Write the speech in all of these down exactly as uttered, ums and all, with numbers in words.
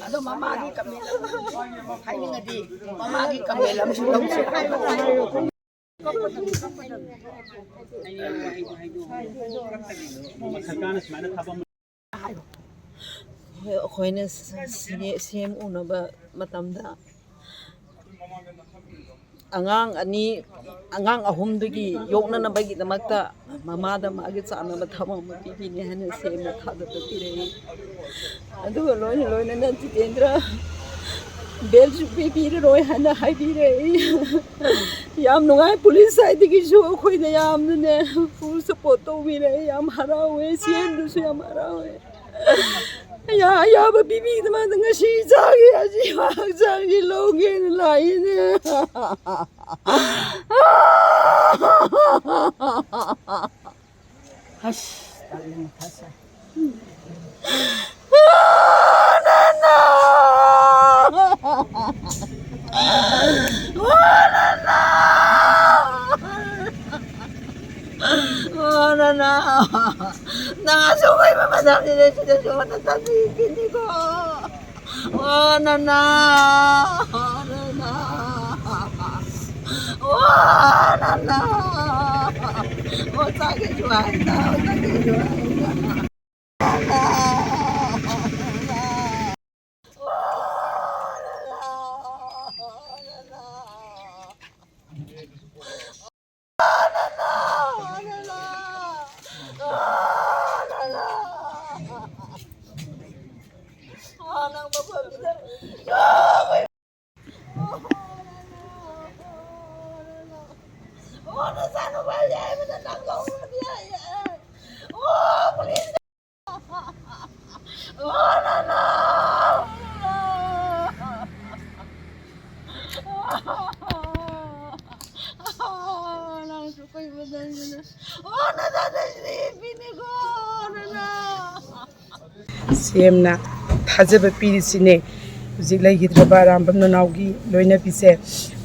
ꯑꯗꯣ ꯃꯃꯥꯒꯤ ꯀꯃꯦꯟ ꯍꯥꯏꯅꯤꯡꯉꯗꯤ ꯃꯃꯥꯒꯤ ꯀꯃꯦꯟ ꯑꯃꯁꯨ ꯂꯧꯁꯦ꯫ ꯑꯩꯈꯣꯏꯅ ꯁꯤ ꯑꯦꯝ ꯎꯅꯕ ꯃꯇꯝꯗ ꯑꯉꯥꯡ ꯑꯅꯤ, ꯑꯉꯥꯡ ꯑꯍꯨꯝꯗꯨꯒꯤ ꯌꯣꯛꯅꯅꯕꯒꯤꯗꯃꯛꯇ ꯃꯃꯥꯗ ꯃꯥꯒꯤ ꯆꯥꯅꯕ ꯊꯕꯛ ꯑꯃ ꯄꯤꯕꯤꯅꯤ ꯍꯥꯏꯅ ꯁꯤ ꯑꯦꯝꯅ ꯊꯥꯖꯕ ꯄꯤꯔꯛꯏ꯫ ꯑꯗꯨꯒ ꯂꯣꯏꯅ ꯂꯣꯏꯅꯅ ꯖꯤꯇꯦꯟꯗ꯭ꯔ ꯕꯦꯜꯁꯨ ꯄꯤꯕꯤꯔꯔꯣꯏ ꯍꯥꯏꯅ ꯍꯥꯏꯕꯤꯔꯛꯏ꯫ ꯌꯥꯝ ꯅꯨꯡꯉꯥꯏ꯫ ꯄꯨꯂꯤꯁ ꯁꯥꯏꯠꯇꯒꯤꯁꯨ ꯑꯩꯈꯣꯏꯗ ꯌꯥꯝꯅꯅꯦ ꯐꯨꯜ ꯁꯄꯣꯔꯠ ꯇꯧꯕꯤꯔꯛꯏ꯫ ꯌꯥꯝ ꯍꯔꯥꯎꯋꯦ꯫ ꯁꯤ ꯑꯦꯝꯗꯨꯁꯨ ꯌꯥꯝ ꯍꯔꯥꯎꯋꯦ꯫ ꯑꯌꯥ-, ꯑꯌꯥꯕ ꯄꯤꯕꯤꯗꯃꯛꯇ ꯉꯁꯤ ꯏꯆꯥꯒꯤ ꯑꯁꯤꯕ ꯍꯛꯆꯥꯡꯁꯤ ꯂꯧꯒꯦꯅ ꯂꯥꯛꯏꯅꯦ꯫ ꯑꯁ, ꯇꯜꯂꯦ, ꯃꯊꯥ ꯁꯥꯏ꯫ ꯑꯣ, ꯅꯅꯥꯎ! ꯅꯪ ꯑꯁꯨꯛ ꯀꯨꯏꯕ ꯃꯇꯝꯁꯤꯗ ꯁꯤꯗꯁꯨ ꯍꯣꯠꯅ ꯇꯝꯕꯤꯈꯤꯅꯤꯀꯣ꯫ ꯑꯣ, ꯅꯅꯥꯎ! ꯑꯣ, ꯅꯅꯥꯎ! ꯑꯣ, ꯅꯅꯥꯎ! ꯑꯣ, ꯆꯥꯒꯦꯁꯨ ꯍꯥꯏꯗ, ꯆꯥꯒꯦꯁꯨ ꯍꯥꯏꯗ꯫ ꯁꯤ ꯑꯦꯝꯅ ꯊꯥꯖꯕ ꯄꯤꯔꯤꯁꯤꯅꯦ꯫ ꯍꯧꯖꯤꯛ ꯂꯩꯈꯤꯗ꯭ꯔꯕ ꯑꯔꯥꯝꯕꯝ ꯅꯅꯥꯎꯒꯤ ꯂꯣꯏꯅꯕꯤꯁꯦ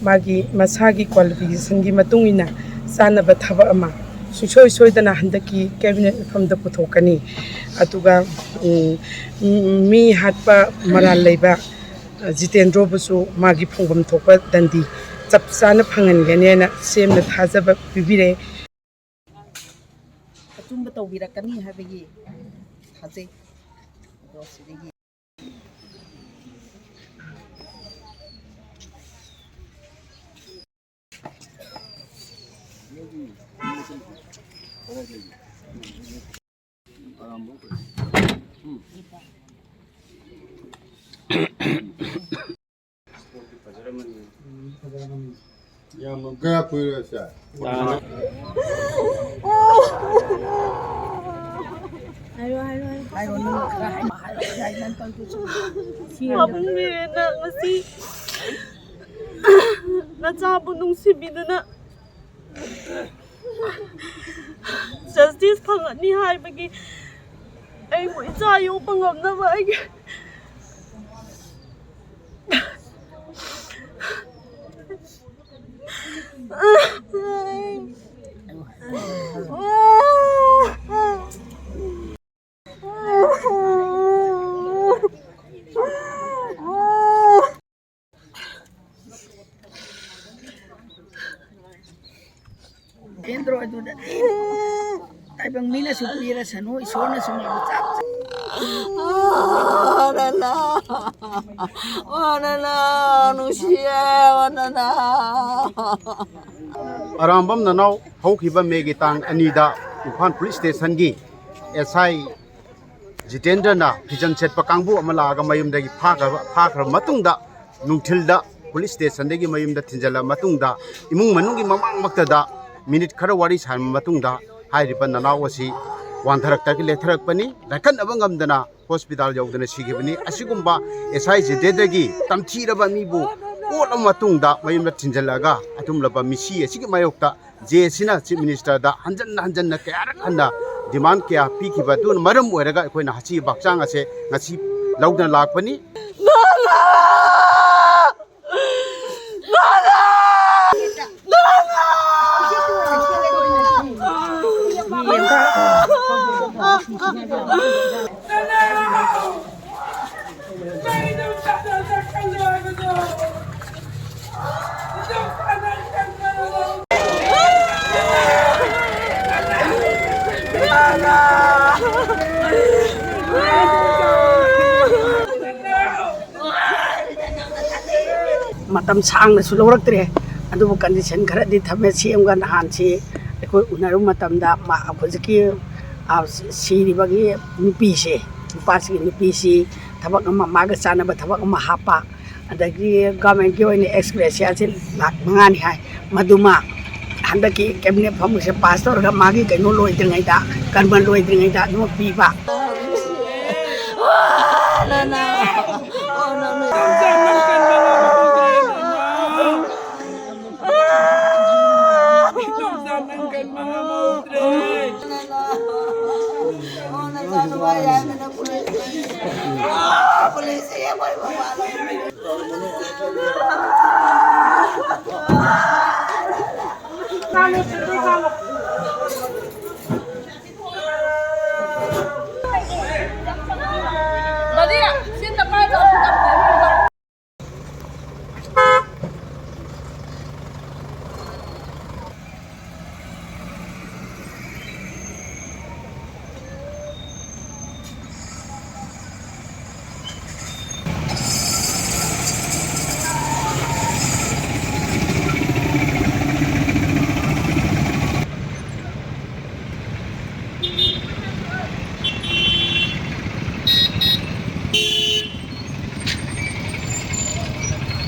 ꯃꯥꯒꯤ ꯃꯁꯥꯒꯤ ꯀ꯭ꯋꯥꯂꯤꯐꯤꯀꯦꯁꯟꯒꯤ ꯃꯇꯨꯡ ꯏꯟꯅ ꯆꯥꯅꯕ ꯊꯕꯛ ꯑꯃ ꯁꯨꯡꯁꯣꯏ ꯁꯣꯏꯗꯅ ꯍꯟꯗꯛꯀꯤ ꯀꯦꯕꯤꯅꯦꯠ ꯃꯤꯐꯝꯗ ꯄꯨꯊꯣꯛꯀꯅꯤ꯫ ꯑꯗꯨꯒ, ꯎꯝ, ꯃꯤ ꯍꯥꯠꯄ ꯃꯔꯥꯜ ꯂꯩꯕ, ꯑ, ꯖꯤꯇꯦꯟꯗ꯭ꯔꯣꯕꯨꯁꯨ ꯃꯥꯒꯤ ꯐꯪꯐꯝ ꯊꯣꯛꯄ ꯗꯟꯗꯤ ꯆꯞ ꯆꯥꯅ ꯐꯪꯍꯟꯒꯅꯤ ꯍꯥꯏꯅ ꯁꯤ ꯑꯦꯝꯅ ꯊꯥꯖꯕ ꯄꯤꯕꯤꯔꯦ꯫ ꯑꯆꯨꯝꯕ ꯇꯧꯕꯤꯔꯛꯀꯅꯤ ꯍꯥꯏꯕꯒꯤ ꯊꯥꯖꯩ꯫ ꯑꯗꯣ ꯁꯤꯗꯒꯤ ꯀꯌꯥ ꯀꯨꯏꯔꯦ ꯁꯦ? ꯍꯥꯏꯔꯣ, ꯍꯥꯏꯔꯣ, ꯍꯥꯏꯔꯣ꯫ ꯍꯥꯏꯔꯣ, ꯅꯪ ꯈꯔ ꯍꯥꯏꯔꯣ, ꯍꯥꯏꯔꯣ, ꯍꯥꯏꯔꯣ, ꯅꯪ ꯇꯧꯔꯤꯗꯨꯁꯨ꯫ ꯄꯥꯕꯨꯡ ꯕꯤꯔꯦꯟꯅ ꯉꯁꯤ ꯅꯆꯥꯕꯨ ꯅꯨꯡꯁꯤꯕꯤꯗꯨꯅ ꯖꯁꯇꯤꯁ ꯐꯪꯒꯅꯤ ꯍꯥꯏꯕꯒꯤ ꯑꯩꯕꯨ ꯏꯆꯥ ꯌꯣꯛꯄ ꯉꯝꯅꯕ ꯑꯩꯒꯤ ꯀꯦꯟꯗ꯭ꯔꯣ ꯑꯗꯨꯗ ꯇꯥꯏꯕꯪ ꯃꯤꯅꯁꯨ ꯄꯤꯔꯁꯅꯨ, ꯏꯁꯣꯔꯅꯁꯨ ꯃꯤꯕꯨ ꯆꯞ ꯆꯞ꯫ ꯑꯣ, ꯅꯅꯥ, ꯑꯣ, ꯅꯅꯥ, ꯅꯨꯡꯁꯤꯌꯦ, ꯑꯣ, ꯅꯅꯥ꯫ ꯑꯔꯥꯝꯕꯝ ꯅꯅꯥꯎ ꯍꯧꯈꯤꯕ ꯃꯦꯒꯤ ꯇꯥꯡ ꯑꯅꯤꯗ ꯏꯝꯐꯥꯜ ꯄꯨꯂꯤꯁ ꯁ꯭ꯇꯦꯁꯟꯒꯤ ꯑꯦꯁ ꯑꯥꯏ ꯖꯤꯇꯦꯟꯗ꯭ꯔꯅ ꯐꯤꯖꯟ ꯁꯦꯠꯄ ꯀꯥꯡꯕꯨ ꯑꯃ ꯂꯥꯛꯑꯒ ꯃꯌꯨꯝꯗꯒꯤ ꯐꯥꯈ꯭ꯔꯕ, ꯐꯥꯈ꯭ꯔꯕ ꯃꯇꯨꯡꯗ ꯅꯨꯡꯊꯤꯜꯗ ꯄꯨꯂꯤꯁ ꯁ꯭ꯇꯦꯁꯟꯗꯒꯤ ꯃꯌꯨꯝꯗ ꯊꯤꯟꯖꯜꯂꯕ ꯃꯇꯨꯡꯗ ꯏꯃꯨꯡ ꯃꯅꯨꯡꯒꯤ ꯃꯃꯥꯡꯃꯛꯇꯗ ꯃꯤꯅꯤꯠ ꯈꯔ ꯋꯥꯔꯤ ꯁꯥꯟꯅꯕ ꯃꯇꯨꯡꯗ ꯍꯥꯏꯔꯤꯕ ꯅꯅꯥꯎ ꯑꯁꯤ ꯋꯥꯟꯊꯔꯛꯇꯒꯤ ꯂꯦꯊꯔꯛꯄꯅꯤ꯫ ꯂꯥꯏꯀꯠꯅꯕ ꯉꯝꯗꯅ ꯍꯣꯁꯄꯤꯇꯥꯜ ꯌꯧꯗꯅ ꯁꯤꯈꯤꯕꯅꯤ꯫ ꯑꯁꯤꯒꯨꯝꯕ ꯑꯦꯁ ꯑꯥꯏ ꯖꯤꯇꯦꯟꯗ꯭ꯔꯒꯤ ꯇꯝꯊꯤꯔꯕ ꯃꯤꯕꯨ ꯑꯣꯠꯂꯕ ꯃꯇꯨꯡꯗ ꯃꯌꯨꯝꯗ ꯊꯤꯟꯖꯜꯂꯒ ꯑꯗꯨꯒꯨꯝꯂꯕ ꯃꯤꯁꯤ ꯑꯁꯤꯒꯤ ꯃꯥꯌꯣꯛꯇ ꯖꯦ ꯑꯦ ꯁꯤꯅ ꯆꯤꯐ ꯃꯤꯅꯤꯁꯇꯔꯗ ꯍꯟꯖꯟ ꯍꯟꯖꯟꯅ ꯀꯌꯥꯔꯛ ꯍꯟꯅ ꯗꯤꯃꯥꯟ ꯀꯌꯥ ꯄꯤꯈꯤꯕ ꯑꯗꯨꯅ ꯃꯔꯝ ꯑꯣꯏꯔꯒ ꯑꯩꯈꯣꯏꯅ ꯍꯁꯤꯒꯤ ꯍꯛꯆꯥꯡ ꯑꯁꯦ ꯉꯁꯤ ꯂꯧꯗꯨꯅ ꯂꯥꯛꯄꯅꯤ꯫ ꯃꯇꯝ ꯁꯥꯡꯅꯁꯨ ꯂꯧꯔꯛꯇ꯭ꯔꯦ꯫ ꯑꯗꯨꯕꯨ condition ꯈꯔꯗꯤ ꯊꯝꯃꯦ꯫ ꯁꯤ ꯑꯦꯝꯒ ꯅꯍꯥꯟꯁꯤ ꯑꯩꯈꯣꯏ ꯎꯅꯔꯨꯕ ꯃꯇꯝꯗ ꯃꯥ ꯍꯧꯖꯤꯛꯀꯤ, ꯑ, ꯁꯤꯔꯤꯕꯒꯤ ꯅꯨꯄꯤꯁꯦ, ꯅꯨꯄꯥꯁꯤꯒꯤ ꯅꯨꯄꯤꯁꯤ ꯊꯕꯛ ꯑꯃ, ꯃꯥꯒ ꯆꯥꯟꯅꯕ ꯊꯕꯛ ꯑꯃ ꯍꯥꯞꯄ, ꯑꯗꯒꯤ governmentꯀꯤ ꯑꯣꯏꯅ ex gratia ꯁꯦ ꯂꯥꯈ ꯃꯉꯥꯅꯤ ꯍꯥꯏ꯫ ꯃꯗꯨꯃ ꯍꯟꯗꯛꯀꯤ cabinet ꯐꯝꯕꯁꯦ pass ꯇꯧꯔꯒ ꯃꯥꯒꯤ ꯀꯩꯅꯣ ꯂꯣꯏꯗ꯭ꯔꯤꯉꯩꯗ, ꯀꯔꯃ ꯂꯣꯏꯗ꯭ꯔꯤꯉꯩꯗ ꯑꯗꯨꯃꯛ ꯄꯤꯕ꯫